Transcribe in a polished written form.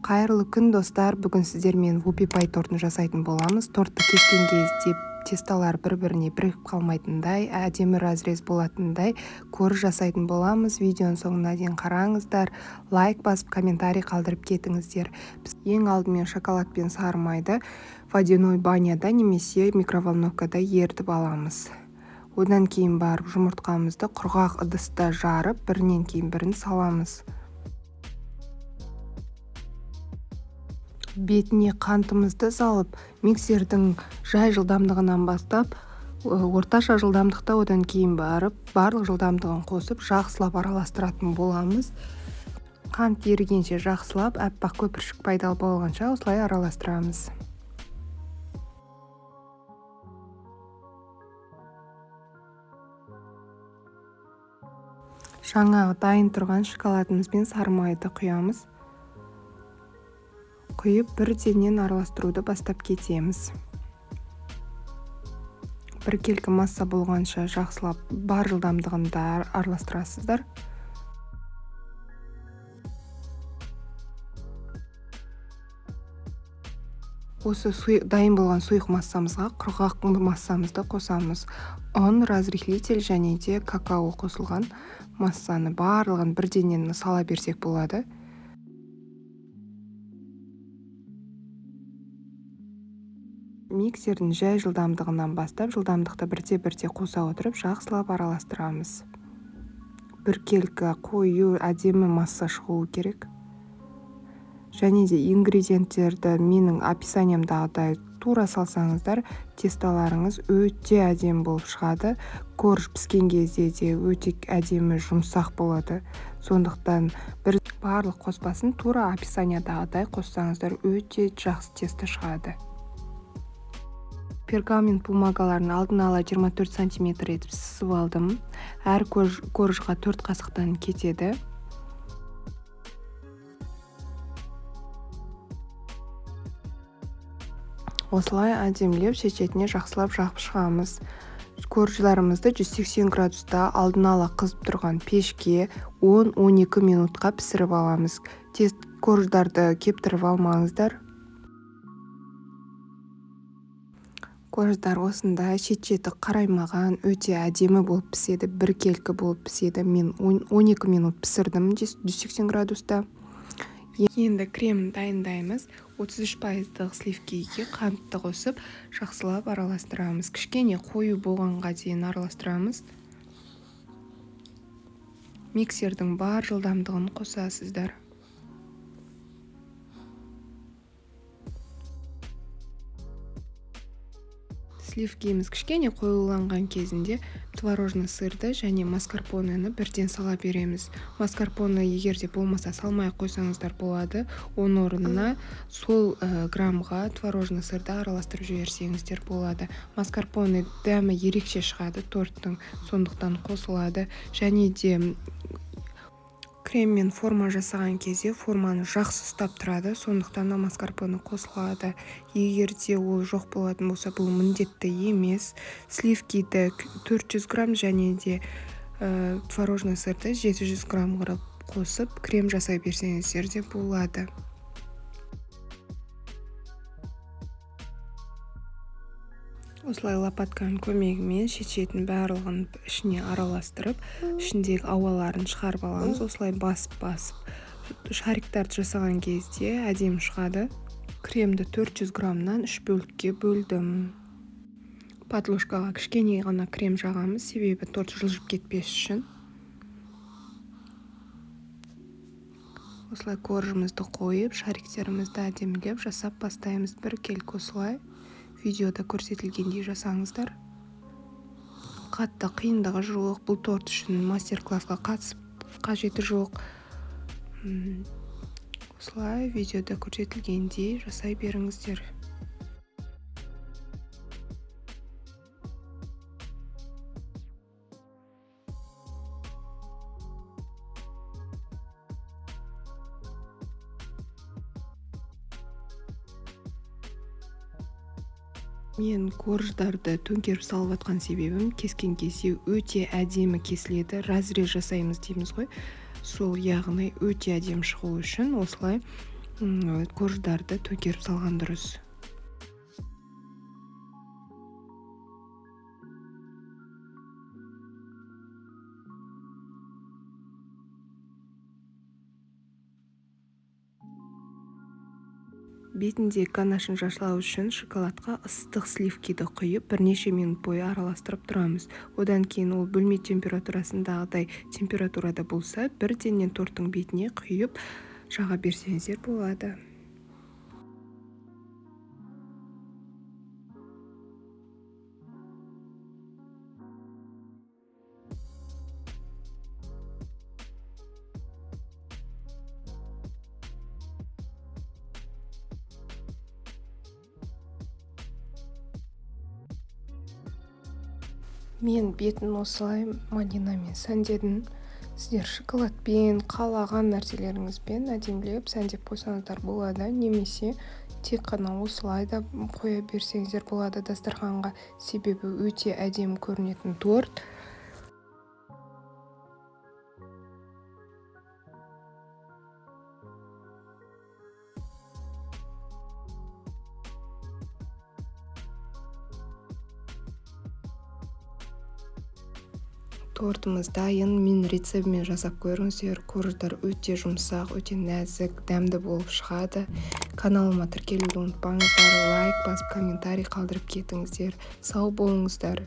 Қайырлы күн, достар! Бүгін сіздермен вупи пай тортын жасайтын боламыз. Тортты кескен кезде тестолар бір-біріне бірігіп қалмайтындай, әдемі разрез болатындай корж жасайтын боламыз. Видеоның соңына дейін қараңыздар, лайк басып, комментарий қалдырып кетіңіздер. Біз ең алдымен шоколад пен сары майды водяной баняда немесе микроволновкада ерітіп аламыз. Одан кейін барып жұмыртқамызды құрғақ ыдыста жарып, бірінен кейін бірін саламыз. Бетіне қантымызды салып, миксердің жай жылдамдығынан бастап, орташа жылдамдықта, одан кейін барып барлық жылдамдығын қосып, жақсылап араластыратын боламыз. Қант ерігенше жақсылап, аппақ көпіршік пайда болғанша осылай араластырамыз. Жаңа дайын тұрған шоколадымыз бен сары майды құямыз. Құйып, бірденнен араластыруды бастап кетеміз. Біркелкі масса болғанша жақсылап бар жылдамдығында араластырасыздар. Осы дайын болған сұйық массамызға құрғақ массамызды қосамыз. Ұн, разрыхлитель және де какао қосылған массаны барлығын бірденнен сала берсек болады. Миксердің жай жылдамдығынан бастап, жылдамдықты бірте-бірте қоса отырып, жақсылап араластырамыз. Біркелкі қою әдемі масса шығуы керек. Және де ингредиенттерді менің описаниямдағыдай тура салсаңыздар, тестоларыңыз өте әдемі болып шығады. Корж піскен кезде де өте әдемі жұмсақ болады. Сондықтан бір барлық қоспасын тура описаниядағыдай қоссаңыздар, өте жақсы тесто шығады. Пергамент бумагаларын алдын ала 24 сантиметр етіп сызып алдым. Әр коржға 4 қасықтан кетеді. Осылай әдемілеп шет-шетіне жақсылап жағып шығамыз. Коржларымызды 180 градуста алдын ала қызып тұрған пешке 10-12 минутқа пісіріп аламыз. Тез корждарды кептіріп алмаңыздар. Корждар осындай шет-шеті қараймаған, өте әдемі болып піседі, біркелкі болып піседі. Мен 12 минут пісірдім 180 градуста. Енді кремін дайындаймыз. 33 пайыздық сливкиге қантты қосып, жақсылап араластырамыз. Кішкене қою болғанға дейін араластырамыз. Миксердің бар жылдамдығын қосасыздар. Сливкиіміз кішкене қоюланған кезінде творожный сырды және маскарпонені бірден сала береміз. Маскарпоне егер де болмаса, салмай ақ қойсаңыздар болады. Оның орнына сол граммға творожный сырды араластырып жіберсеңіздер болады. Маскарпоне дәмі ерекше шығады торттың, сондықтан қосылады. Және де креммен форма жасаған кезде форманы жақсы ұстап тұрады, сондықтан да маскарпоне қосылады. Егер де ол жоқ болатын болса, бұл міндетті емес. Сливкиді 400 грамм және де творожный сырды 700 грамм қылып қосып, крем жасай берсеңіздер де болады. Осылай лопатканың көмегімен шет-шетін барлығын ішіне араластырып, ішіндегі ауаларын шығарып аламыз. Осылай басып-басып шариктарды жасаған кезде әдемі шығады. Кремді 400 граммнан үш бөлікке бөлдім. Подложкаға кішкене ғана крем жағамыз, себебі торт жылжып кетпес үшін. Осылай коржымызды қойып, шариктерімізді әдемілеп жасап бастаймыз. Біркелкі осылай видеода көрсетілгендей жасаңыздар. Қатты қиындығы жоқ, бұл торт үшін мастер-классқа қатысып қажеті жоқ. Осылай видеода көрсетілгендей жасай беріңіздер. Мен корждарды төңкеріп салып жатқан себебім, кескен кезде өте әдемі кесіледі, разрез жасаймыз дейміз ғой, сол яғни өте әдемі шығу үшін осылай. Корждарды төңкеріп салған дұрыс. Бетіндегі ганашын жақсылау үшін шоколадқа ыстық сливкиді құйып, бірнеше минут бойы араластырып тұрамыз. Одан кейін ол бөлме температурасындағыдай температурада болса, бірденнен торттың бетіне құйып жаға берсеңіздер болады. Мен бетін осылай малинамен сәндедім. Сіздер шоколадпен, қалаған нәрселеріңізбен әдемілеп сәндеп қойсаңыздар болады, немесе тек қана осылай да қоя берсеңіздер болады дастарханға, себебі өте әдемі көрінетін торт. Тортымыз дайын. Мен рецептімен жасап көріңіздер. Корждар өте жұмсақ, өте нәзік, дәмді болып шығады. Каналыма тіркелуді ұмытпаңыздар, лайк басып, комментарий қалдырып кетіңіздер. Сау болыңыздар.